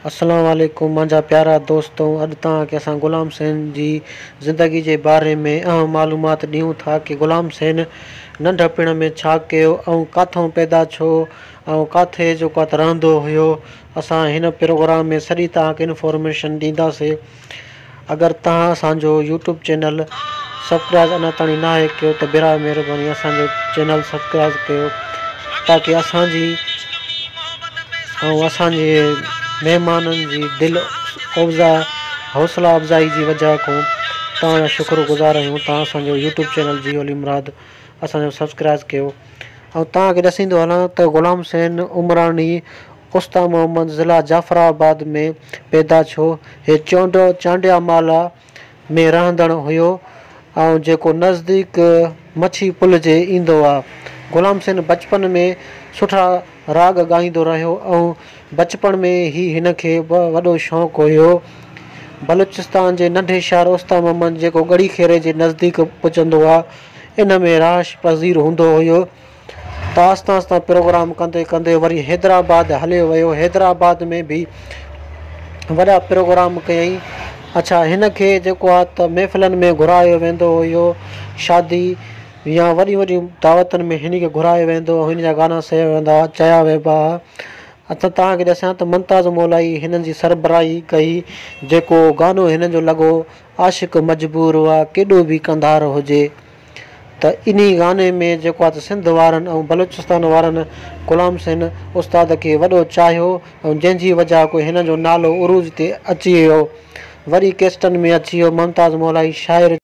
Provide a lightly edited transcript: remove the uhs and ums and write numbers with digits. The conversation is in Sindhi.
السلام عليڪم منهنجا پيارا دوستو اڄ توهان کي اسان غلام حسين جي زندگي جي باري ۾ اهم معلومات ڏيون ٿا ڪي غلام حسين ننڍپڻ ۾ ڇا ڪيو ۽ ڪاٿئون پيدا ڇو ۽ ڪاٿي جيڪو آ ته رهندو هيو اسان هن پروگرام ۾ سڄي توهان کي انفارميشن ڏينداسي اگر توهان اسان جو يوٽيوب چينل سبڪرائز اڃا تائين ناهي ڪيو ته براء مهرباني اسان جو چينل سبڪرائز ڪيو تاڪي اسان جي ۽ اسان جي مهمانن جي دل افزا حوصلا افزائي جي وجه کان توهان جا شڪر گذار آهيون توهان اسان جو يوٽيوب چينل جيو علي مراد اسان جو سبڪرائز ڪيو ۽ توهان کي ڏسيندو هلان ته غلام حسين عمراڻي اوستا محمد ضلع جعفر آباد ۾ پيدا ڇو. هي چونڊو چانڊيا مالا ۾ رهندڙ هيو ۽ جيڪو نزديڪ مڇي پل جي ايندو آ. غلام حسين بچپن ۾ سٺا راڳ ڳائيندو رهيو ۽ بچپڻ ۾ ئي هن کي به وڏو شوق هيو. بلوچستان جي ننڍي شهر اوستا محمد جيڪو ڳڙهي خيري جي نزديڪ پچندو آ ان ۾ رهائش پذير هوندو هيو. ته آهستي آهستي پروگرام ڪندي ڪندي وري حيدرآباد هليو ويو حيدرآباد ۾ به وڏا پروگرام ڪيائين اڇا هن کي جيڪو آهي ته محفلن ۾ گهرايو ويندو هيو شادي يا وڏيون وڏيون دعوتن ۾ هن کي گهرايو ويندو هو هن جا گانا سيا ويندا هئا چيا ويبا هئا اڇا توهان کي ڏسيان ته ممتاز مولائي هنن جي سربراهي ڪئي جيڪو گانو هنن جو لڳو عاشق مجبور آ ڪيڏو به ڪنڌار هجي ته انهي گاني ۾ جيڪو آ ته سنڌ وارن ۽ بلوچستان وارن غلام حسين استاد کي وڏو چاهيو ۽ جنهن جي وجه ڪو هن جو نالو عروج تي اچي ويو وري ڪيسٽن ۾ اچي ويو ممتاز مولائي شاعر.